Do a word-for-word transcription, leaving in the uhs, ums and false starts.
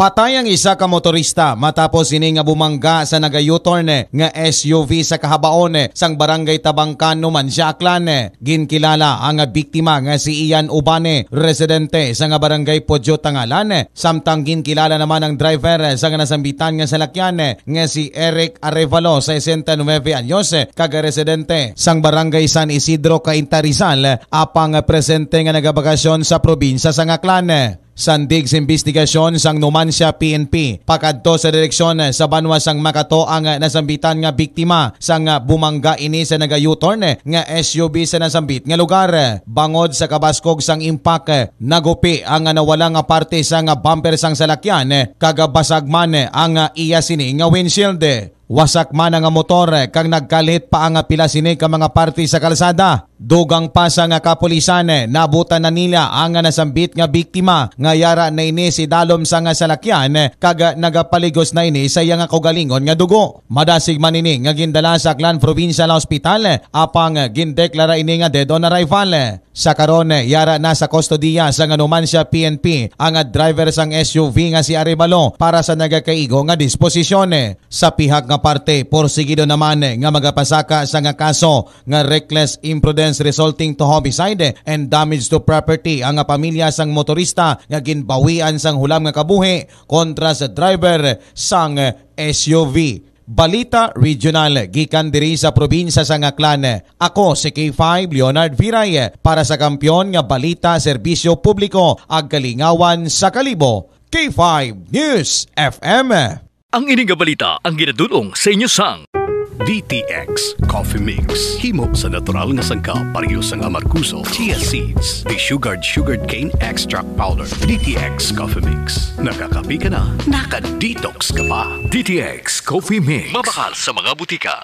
Patay ang isa ka motorista matapos ini nga bumangga sa naga-U-turn nga S U V sa kahabaon sang Barangay Tabangkan, Numancia, Aklan. Ginkilala ang biktima nga si Ian Ubane, residente sa nga Barangay Pudio, Tangalan, samtang ginkilala naman ang driver sa nga nasambitan nga salakyan nga si Eric Arevalo, sesenta y nuebe anyos, kag residente sang Barangay San Isidro, Cainta, Rizal, apang presente nga nagabakasyon sa probinsya sang Aklan. Sandig sa imbestigasyon sang Numancia P N P, pakadto sa direksyon sa banwa sang Makato ang nasambitan nga biktima sang bumangga ini sa naga-U-turn nga S U V sa nasambit nga lugar. Bangod sa kabaskog sang impact, nagupi ang nawala nga parte sang bumper sang salakyan, kag basag man ang iya sini nga windshield. Wasak man ang motor, kag nagkalit pa ang pila sini ka mga parte sa kalsada. Dugang pa sa nga kapulisan, naabutan na nila ang nasambit nga biktima nga yara na ini sa idalom sang salakyan, kag nagapaligos na ini sa iya nga kaugalingon nga dugo. Madasig man ini nga gindala sa Aklan Provincial Hospital, apang gindeklara ini nga dead on arrival. Sa karon, yara na sa kustodiya sang Numancia P N P ang driver sang S U V nga si Arevalo para sa nagakaigo nga disposisyon. Sa pihak nga parte, porsigido naman nga magapasaka sa nga kaso nga reckless imprudence resulting to homicide and damage to property ang pamilya sang motorista nga ginbawian sang hulam nga kabuhi kontra sa driver sang S U V. Balita Regional gikan diri sa probinsya sang Aklan. Ako si K five Leonard Viray para sa Kampiyon nga Balita, Serbisyo Publiko, ag Kalingawan sa Kalibo, K five News F M. Ang ini nga balita ang ginadul-ong sa inyo sang D T X Coffee Mix. Himo sa natural nga sangkap, pareho sang amargoso, chia seeds, desugared sugarcane extract powder. D T X Coffee Mix. Nagakape ka na, naka-detox ka pa. D T X Coffee Mix. Mabakal sa mga butika.